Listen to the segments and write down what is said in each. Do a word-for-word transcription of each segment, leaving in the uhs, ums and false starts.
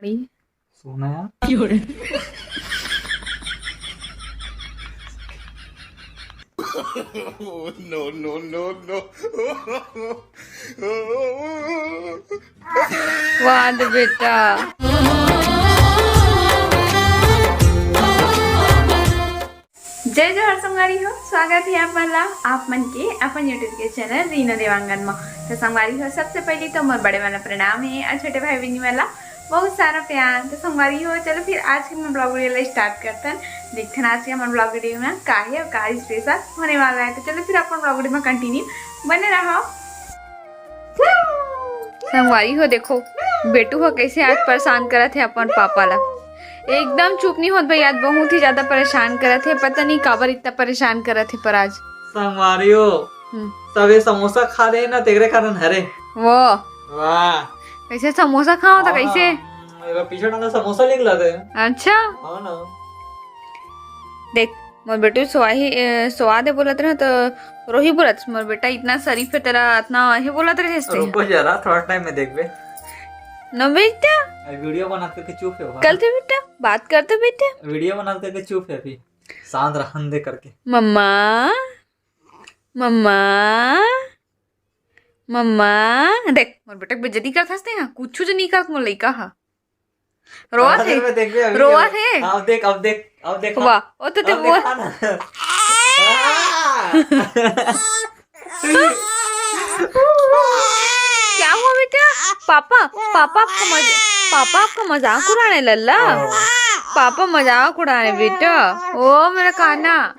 सोना यार। No, no, no, no. वाह दे बेटा। जय जोहार संगवारी हो, स्वागत है आप मन ला, आप मन के अपन YouTube के चैनल रीना देवांगन म। तो संगवारी हो, सबसे पहले तो मोर बड़े वाला प्रणाम है और छोटे भाई बहनी वाला बहुत सारा प्यार। तो संगवारी हो, चलो फिर आज के हमन ब्लॉग वीडियो ला स्टार्ट करतन। देखथन आज के हमन ब्लॉग वीडियो में का है और का स्पेशल होने वाला है। तो चलो फिर अपन ब्लॉग वीडियो में कंटिन्यू बने रहो। संगवारी हो, देखो बेटू हो कैसे आज परेशान करत है अपन पापा ला। एकदम चुप नहीं होत भाई, आज बहुत ही ज्यादा परेशान करत है। पता नहीं काबर इतना परेशान करत है पर आज। संगवारी हो, हम्म। सबे समोसा खा रहे ना, तेरे कारण हरे। वो वाह। कैसे समोसा खाओ तो हाँ, कैसे? हम्म, एगो पीछे डाला समोसा निकला थे। अच्छा। हाँ ना। देख, मोर बेटू सोवाही, ए, सोवा दे बोलत रहे तो रोही बोलत, "मोर बेटा इतना शरीफ है, तेरा इतना ही बोलत रहे से।" रुको जरा, थोड़ा टाइम में देखबे। न बेटा। अरे वीडियो बनात करके चुप है। कल तो बेटा, बात करते बेटा। वीडियो बनात करके चुप है अभी। शांत रहन दे करके। मम्मा, मम्मा, मम्मा। देख, मोर बेटा के बेइज्जती करत हस ते, हाँ, कुछ जो नहीं करत मोर लइका हा। रोवत थोड़ा देर है। में देखबे अभी रोवत अभी। है। अब देख, अब देख, अब देख। वाह, वो तो ते अब वो देखा ना। क्या हुआ बेटा? पापा, पापा आपका मज-, पापा आपका मजाक उड़ाने लल्ला। हाँ। पापा मजाक उड़ाने बेटा। ओ मेरा काना।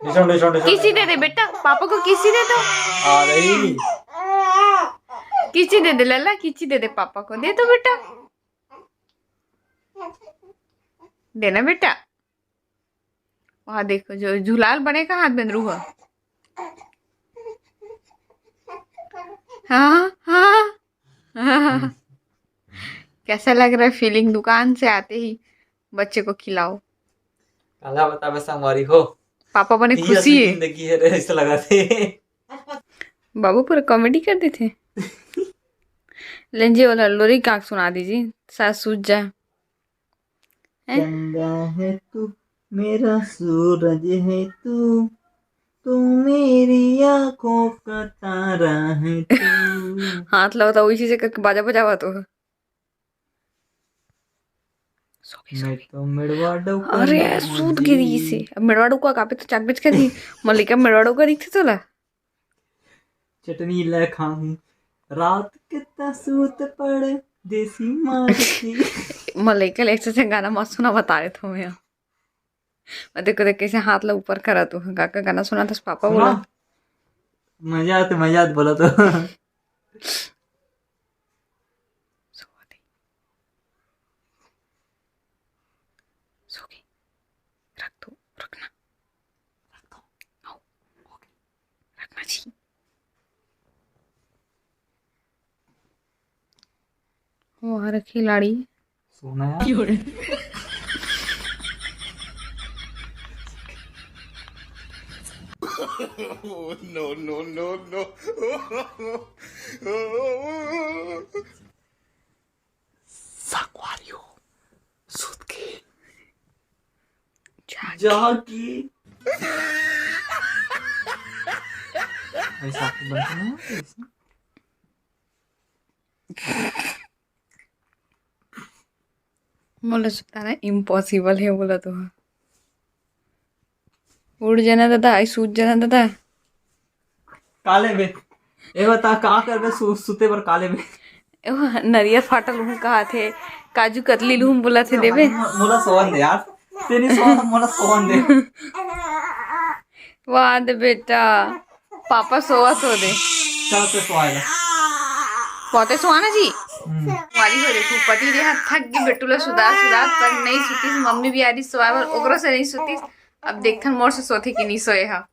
डिशम, डिशम, डिशम। किसी दे दे बेटा, पापा को किसी दे दो। आ रही। किसी दे दे लल्ला, किसी दे दे पापा को, दे दो बेटा, देना बेटा। वहाँ देखो जो झुलाल बने का हाथ बेंदरू ह। हाँ, हाँ। कैसा लग रहा है फीलिंग? दुकान से आते ही बच्चे को खिलाओ। काला बताबे संगवारी हो, पापा बने खुशी है। जिंदगी है रे, ऐसा लगा थे। बाबू पूरा कॉमेडी कर देते। लेंजे वाला लोरी काक सुना दीजिए, सास सूझ जा। हैं? चंदा है तू, मेरा सूरज है तू, तू मेरी आंखों का तारा है तू। हाथ लगाता वही चीज करके बाजा बजावा तो। सो गई, सो गई। तो मेड़वा डौका अरे, सूत गिरी से। अब मेड़वा डौका कापे तो चाक बेच के दी। मलिका मेड़वा डौका दिखते तोला। चटनी ले खाऊं रात के ता सूत पड़ देसी मार की। मलिका ले से गाना मस्त सुना बता रहे थे मैं। मैं देखो देख कैसे हाथ ला ऊपर करा तू। काका गाना सुना था पापा बोला। मजा आते, मजा आते बोला तो। सो गई। सो गई। रख दो, रखना। रख दो। आओ। रखना जी। वो हमारा खिलाड़ी। सोना यार। No, no, no, no. संगवारी हो, सुत के जागी। जागी। ऐसा आपको बनता है? मोला सुताना इम्पॉसिबल है बोला तो। उठ जाना दादा, आई सूत जाना दादा। काले में ए बता का करबे सु-, सुते बर काले में। ओ, नरियर फाटा लुहूं कहा थे, काजू कतली लुहूं बोला थे देबे। मोला सोवन दे यार, तेरी सोवन, मोला सोवन दे। वाह दे बेटा, पापा सोवत हो दे। चल, ते सोवा जा। पोते सोवा ना जी। हम्म। वाली हो देखो, पति दे हाथ थक गई बेटू ला सुधार सुधार, पर नहीं सुतीस, मम्मी भी आ रही सोवा बर, ओकरो से नहीं सुतीस। अब देखथन मोर से सोथे कि नहीं सोए हा।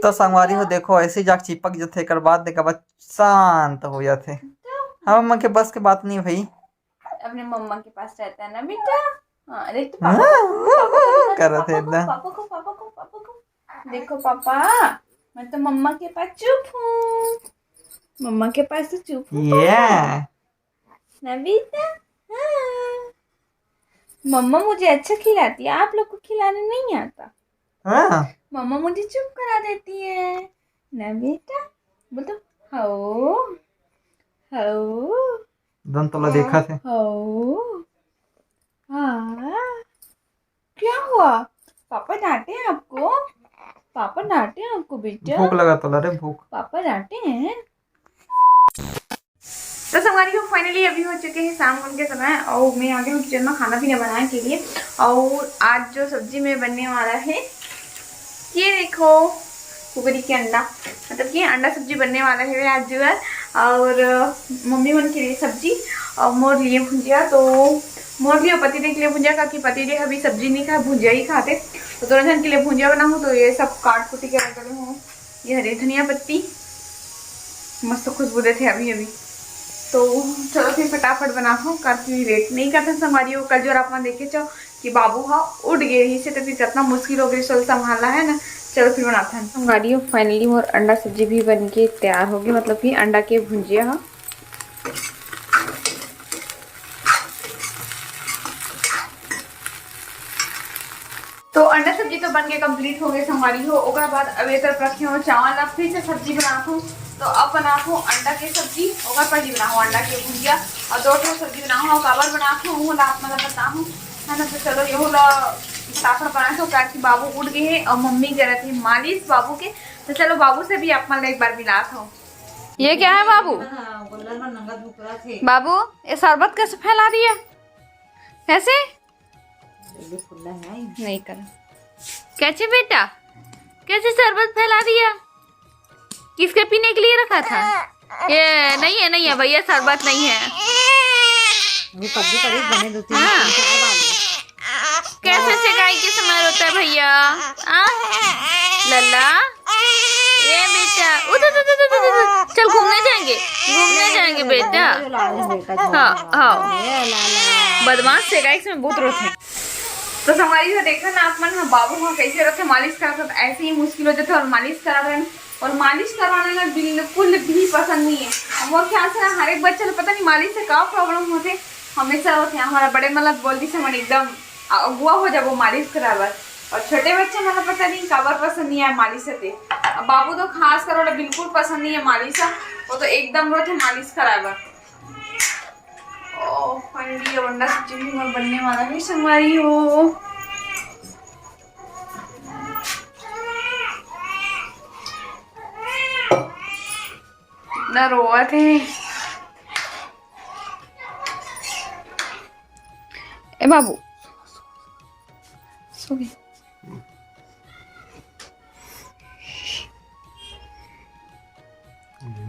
तो संगवारी हो देखो, ऐसे जाके चिपक जथे, एकर बाद देखा बस शांत हो जाथे। हम मन के बस के बात नहीं भाई। अपने मम्मा के पास रहता है ना बेटा। हाँ, देख तो पापा को, हाँ, पापा को दिखा, करत है पापा को, एकदम। पापा को, पापा को, पापा को। देखो पापा, मैं तो मम्मा के पास चुप हूँ। मम्मा के पास तो चुप होता है। ना बेटा? हाँ। मम्मा मुझे अच्छा खिलाती है, आप लोग को खिलाने नहीं आता। हाँ। मम्मा मुझे चुप करा देती है ना बेटा। बोल तो, हो, हो। दन तोला देखा थे। हो। हाँ। क्या हुआ? पापा डांटे हैं आपको? पापा डांटे हैं आपको बेटा? भूख लगा तोला रे, भूख। पापा डांटे हैं? तो संगवारी हो, finally अभी हो चुके हैं शाम होने के समय और मैं आ गई हूँ किचन में खाना पीना बनाने के लिए। और आज जो सब्जी में बनने वाला है, ये देखो, कुकरी के अंडा, मतलब कि अंडा सब्जी बनने वाला है आज जो है। और मम्मी मन के लिए सब्जी और मोर लिए भुंजिया। तो मोर लिए पति देख लिए भुंजिया, काकि पति देख अभी सब्जी नहीं खा, भुंजिया ही खाते। तो दोनों जन के लिए भुंजिया बनाऊँ, तो ये सब काट कूट के रख दे हूँ। ये हरी धनिया पत्ती मस्त खुशबू देथे अभी अभी। तो चलो फिर फटाफट बनाथों, काकि late नहीं करते संगवारी हो। कल जो आप मन देखे छो कि बाबू हा उठ गए रही से, तो फिर कितना मुश्किल हो गई सोल संभालना है ना। चलो फिर बनाते हैं संगवारी हो। Finally मोर अंडा सब्जी भी बन के तैयार हो गई, मतलब कि अंडा के भुंजिया हा। तो अंडा सब्जी तो बन के complete हो गए संगवारी हो। ओकर बाद अब ये तरफ रखे हो चावल, अब फिर से सब्जी बनाथो। तो अब बनाथो अंडा के सब्जी, ओकर पहले बनाओ अंडा के भुजिया और दो ठो सब्जी बनाओ। और काबर बनाथो वो ला आप मतलब बताओ, है ना। तो चलो ये ला फटाफट बनाथो, काकि बाबू उठ गए हैं और मम्मी करत है मालिश बाबू के। तो चलो बाबू से भी आप मतलब एक बार मिलाथो। ये क्या है बाबू? हाँ, गोल्लर में नंगा धूप रहा थे। बाबू, ये शरबत कैसे फैला दिया? कैसे? ये खुला है। नहीं करा। कैसे बेटा? कैसे शरबत फैला दिया? किसके पीने के लिए रखा था? ये नहीं है, नहीं है भैया, शरबत नहीं है। वो कद्दू का भी बने दो तीन, हाँ। तीन चार बार। कैसे सेकाई के समय रोता है भैया? आ? लल्ला, ये बेटा, उठ, उठ, उठ, उठ, उठ, उठ। चल घूमने जाएंगे, घूमने जाएंगे बेटा। हाँ, हाँ। बदमाश सेकाई के समय बहुत रोते हैं। तो संगवारी हो, देखा ना आप मन, हाँ, बाबू हाँ कैसे रोते, मालिश करत, ऐसे ही मुश्किल हो जाते और मालिश करा रहे हैं। और मालिश करवाना ना बिल्कुल भी पसंद नहीं है। अब वो ख्याल से ना हर एक बच्चा ला पता नहीं मालिश से का problem होते, हमेशा होते। हमारा बड़े मन ला बोल दी समझ एकदम अगुआ हो जाबो मालिश कराए बर। और छोटे बच्चे मन ला पता नहीं काबर पसंद नहीं है मालिश से। अब बाबू तो खास कर ओला बिल्कुल पसंद नहीं है मालिश, वो तो एकदम रोथे मालिश कराए बर। ओ, finally अब अंडा सब्जी भी मोर बनने वाला है संगवारी हो। ना रोवत है। ए बाबू, सो गए।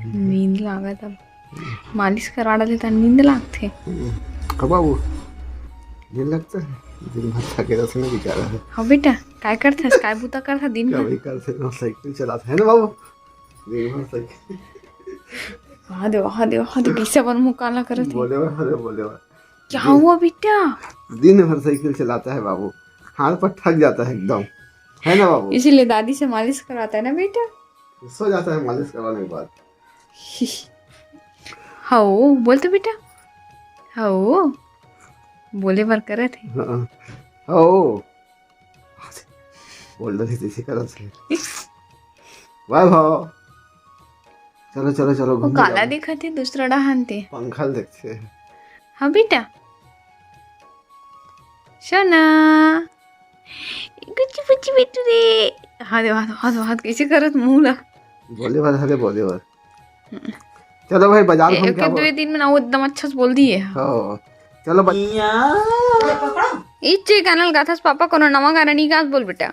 नींद लागत अब। मालिश करा डाले त नींद लागथे। हम्म। अब बाबू, नींद लगता है? दिन भर थके रहते ना बेचारा। हाँ बेटा, काय करथस? काय बूता करथा दिन भर? कभी करते ना, साइकिल चलाता है ना बाबू, दिन भर साइकिल। हाँ दे, हाँ दे, हाँ दे, कैसे अपन मुँह काला करत है। बोले बर, अरे बोले बर। क्या हुआ बेटा? दिन भर साइकिल चलाता है बाबू, हाथ पर थक जाता है एकदम, है ना बाबू? इसीलिए दादी से मालिश कराता है ना बेटा। सो जाता है मालिश करवाने के बाद। हाओ, बोल तो बेटा। हाओ, बोले बर करत है। हाँ। हाओ। बोल दो, जैसे करत है। वाह भाव। चलो, चलो, चलो, वो घूमने काला जाओ। दिखत है दूसरा डहान ते। पंखा ल देखते हैं। हाँ बेटा। सोना। गुच्ची पुच्ची बेटू रे। हाँ दे, हाँ दे, हाँ दे, हाँ दे, कैसे करत मुँह ला। बोले बर, अरे बोले बर। हम्म। चलो भाई, बाजार ए-, घूम के एक आवो। दो दिन में ना वो एकदम अच्छा से बोल दिए। हाँ। चलो बच- इच्चे गाना लगाथस पापा, कोनो नवा गाना नहीं गास बोल बेटा।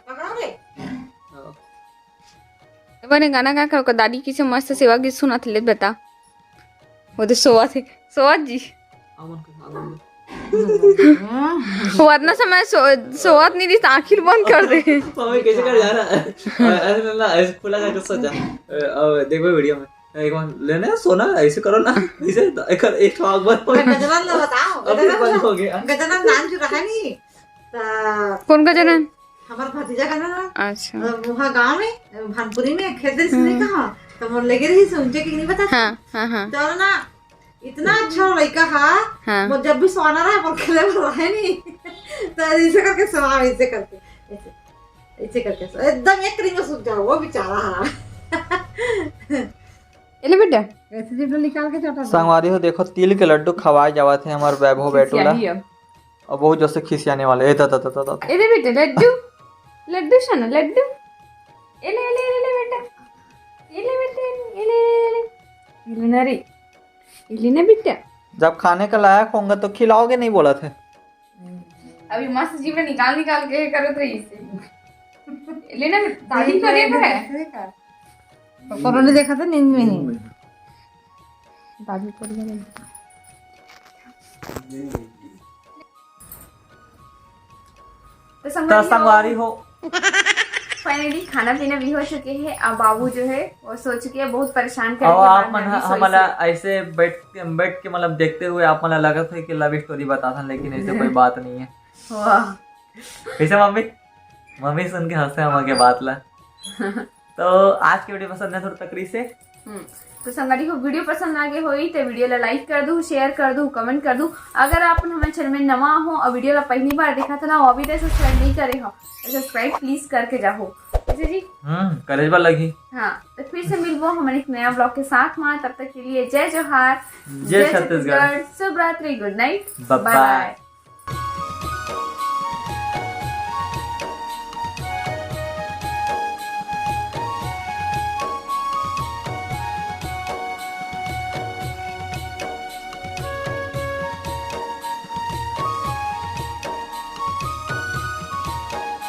बने गाना गा के ओकर दादी किसे मस्त सेवा गीत सुनात ले बता। वो तो सोवत है, सोवत जी। वो अतना समय सो-, सोवत नहीं रही, आँखी बंद कर दे। मम्मी कैसे कर जा रहा है? अरे ना, ना, ऐसे खुला करके सो जा। अ, अब देखो वीडियो में। एक बार लेने सोना, ऐसे करो ना, ऐसे एक, एक ठो आँख बंद हो गया। गजानन ला बताओ, अभी गजानन बंद ला, हो गया। गजानन नाम जो रहा नहीं, त कौन गजानन? हमार भतीजा का ना, अच्छा। अ, वहाँ गाँव में, अ, भानपुरी में खेत दिन से नहीं हम्म। कहा, तो मोर लगे रही, समझे कि नहीं बता। हाँ, हाँ, हाँ। तो ना, इतना अच्छा लड़का हा। हाँ। मोर जब भी सोना रहा, मोर खेले वाला है नहीं। तो ऐसे करके सोना, ऐसे करके, ऐसे, ऐसे करके सो, एकदम एक रिंग में सूत जाओ वो बेचारा हा। ए ले बेटा। ऐसे जेब ले निकाल के चाटा दे। संगवारी हो, देखो, तिल के लड्डू खवाए जावत हे हमर वैभव बेटू ला। खिसियाही अब। और बहुत जैसे खिसियाने वाले। ए, ता, ता, ता, ता, ता। ए ले बेटा, लड्डू, लड्डू सोना, लड्डू। ए ले, ए ले, ए ले बेटा, ए ले बेटा, ए ले, ए ले, ए ले। ए ले ना रे, ए ले ना बेटा। जब खाने का लायक होंगे तो खिलाओगे, नहीं बोला थे। अभी मस्त जीभ में निकाल निकाल के करत रही इसे। ए ले ना, दादी को देख रहा है। कोरोना देखा था नींद में ही। दादी को देख रहा है। तो तो संगवारी हो, संगवारी हो। Finally खाना पीना भी हो चुके हैं। अब बाबू जो है वो सो चुके हैं, बहुत परेशान करके और आप बाद में मन अभी सोई हमला से। ऐसे बैठ बैठ के मतलब देखते हुए आप मन लगत है कि लव स्टोरी बताथन, लेकिन ऐसे कोई बात नहीं है। वाह। कैसे मम्मी? मम्मी सुन के हंसे हम के बात ला। तो आज के वीडियो पसंद है थोड़ा तकरी से। हम्म, तो संगवारी हो, वीडियो पसंद आगे होई तो वीडियो ला लाइक कर दू, शेयर कर दू, कमेंट कर दू। अगर आप हमारे चैनल में नवा हो और वीडियो ला पहली बार देखा था ना, वो अभी तक सब्सक्राइब नहीं करे हो तो सब्सक्राइब प्लीज करके जाओ। कैसे जी? हम्म, करे बर लगी। हाँ, तो फिर से मिलबो हमारे एक नया ब्लॉग के साथ में। तब तक के लिए जय जोहार, जय जय छत्तीसगढ़। छत्तीसगढ़, शुभ रात्रि, गुड नाइट, बाय बाय। बाय।